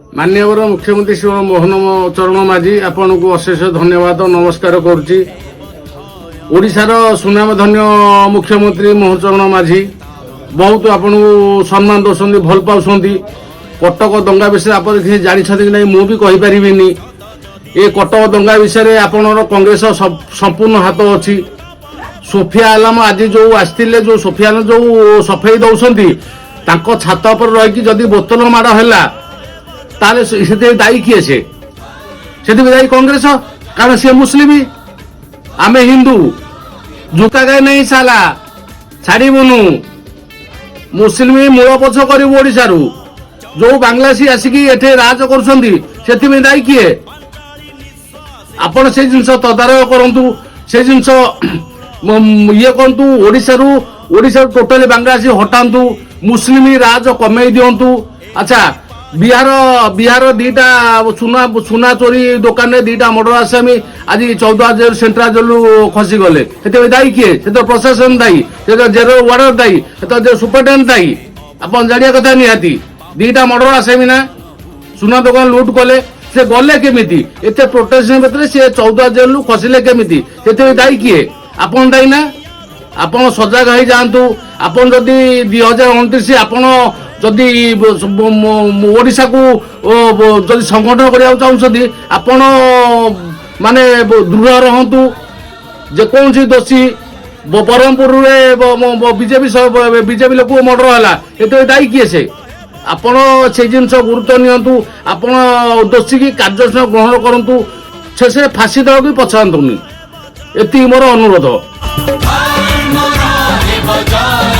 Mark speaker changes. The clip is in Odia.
Speaker 1: ମାନ୍ୟବର ମୁଖ୍ୟମନ୍ତ୍ରୀ ଶ୍ରୀ ମୋହନ ଚରଣ ମାଝୀ, ଆପଣଙ୍କୁ ଅଶେଷ ଧନ୍ୟବାଦ, ନମସ୍କାର କରୁଛି। ଓଡ଼ିଶାର ସୁନାମଧନ୍ୟ ମୁଖ୍ୟମନ୍ତ୍ରୀ ମୋହନ ଚରଣ ମାଝୀ ବହୁତ ଆପଣଙ୍କୁ ସମ୍ମାନ ଦେଉଛନ୍ତି, ଭଲ ପାଉଛନ୍ତି। କଟକ ଦଙ୍ଗା ବିଷୟରେ ଆପଣ କିଛି ଜାଣିଛନ୍ତି କି ନାହିଁ, ମୁଁ ବି କହିପାରିବିନି। ଏ କଟକ ଦଙ୍ଗା ବିଷୟରେ ଆପଣଙ୍କର କଂଗ୍ରେସ ସମ୍ପୂର୍ଣ୍ଣ ହାତ ଅଛି। ସୋଫିଆ ଆଲାମ ଆଜି ଯୋଉ ଆସିଥିଲେ, ଯୋଉ ସୋଫିଆ ଆଲାମ ଯୋଉ ସଫେଇ ଦଉଛନ୍ତି, ତାଙ୍କ ଛାତ ଉପରେ ରହିକି ଯଦି ବୋତଲ ମାଡ଼ ହେଲା, ତାହେଲେ ସେଥିରେ ଦାୟୀ କିଏ? ସେ ସେଥିପାଇଁ ଦାୟୀ କଂଗ୍ରେସ, କାରଣ ସିଏ ମୁସଲିମ, ଆମେ ହିନ୍ଦୁ। झुकेगा नहीं साला। ଛାଡ଼ିବୁନୁ, ମୁସଲିମ ମୂଳ ପୋଛ କରିବୁ ଓଡ଼ିଶାରୁ। ଯୋଉ ବାଂଲାଦେଶୀ ଆସିକି ଏଠି ରାଜ କରୁଛନ୍ତି, ସେଥିପାଇଁ ଦାୟୀ କିଏ? ଆପଣ ସେଇ ଜିନିଷ ତଦାରଖ କରନ୍ତୁ, ସେ ଜିନିଷ ଇଏ କରନ୍ତୁ। ଓଡ଼ିଶାରୁ ଟୋଟାଲି ବାଂଲାଦେଶୀ ହଟାନ୍ତୁ, ମୁସଲିମ ରାଜ କମେଇ ଦିଅନ୍ତୁ। ଆଚ୍ଛା, ବିହାର ଦିଟା ସୁନା ଚୋରି ଦୋକାନରେ ଦିଟା ମର୍ଡର ଆସାମୀ ଆଜି 14 ଜେଲ, ସେଣ୍ଟ୍ରାଲ ଜେଲରୁ ଖସିଗଲେ। ସେଥିପାଇଁ ଦାୟୀ କିଏ? ସେ ତ ପ୍ରଶାସନ ଦାୟୀ, ସେ ତ ଜେଲ ୱାର୍ଡର ଦାୟୀ, ସେ ତ ସୁପରିଟେଣ୍ଡେଣ୍ଟ ଦାୟୀ। ଆପଣ ଜାଣିବା କଥା ନିହାତି। ଦିଟା ମର୍ଡର ଆସାମୀ ନା ସୁନା ଦୋକାନ ଲୁଟ୍ କଲେ, ସେ ଗଲେ କେମିତି? ଏତେ ପ୍ରୋଟେକ୍ସନ ଭିତରେ ସେ 14 ଜେଲରୁ ଖସିଲେ କେମିତି? ସେଥିପାଇଁ ଦାୟୀ କିଏ? ଆପଣ ଦାୟୀ ନା? ଆପଣ ସଜାଗ ହେଇଯାଆନ୍ତୁ। ଆପଣ ଯଦି 2029 ଆପଣ ଯଦି ଓଡ଼ିଶାକୁ ଯଦି ସଂଗଠନ କରିବାକୁ ଚାହୁଁଛନ୍ତି, ଆପଣ ମାନେ ଦୃଢ଼ ରହନ୍ତୁ। ଯେକୌଣସି ଦୋଷୀ, ବ୍ରହ୍ମପୁରରେ ବିଜେପି ଲୋକ ମର୍ଡର ହେଲା, ଏଥିପାଇଁ ଦାୟୀ କିଏ ସେ? ଆପଣ ସେଇ ଜିନିଷ ଗୁରୁତ୍ୱ ନିଅନ୍ତୁ। ଆପଣ ଦୋଷୀକି କାର୍ଯ୍ୟାନୁଷ୍ଠାନ ଗ୍ରହଣ କରନ୍ତୁ, ଶେଷରେ ଫାଶୀ ଦେବାକୁ ବି ପଛାନ୍ତୁନି। ଏତିକି ମୋର ଅନୁରୋଧ।
Speaker 2: ଧର୍ମର ହେବ ଜୟ।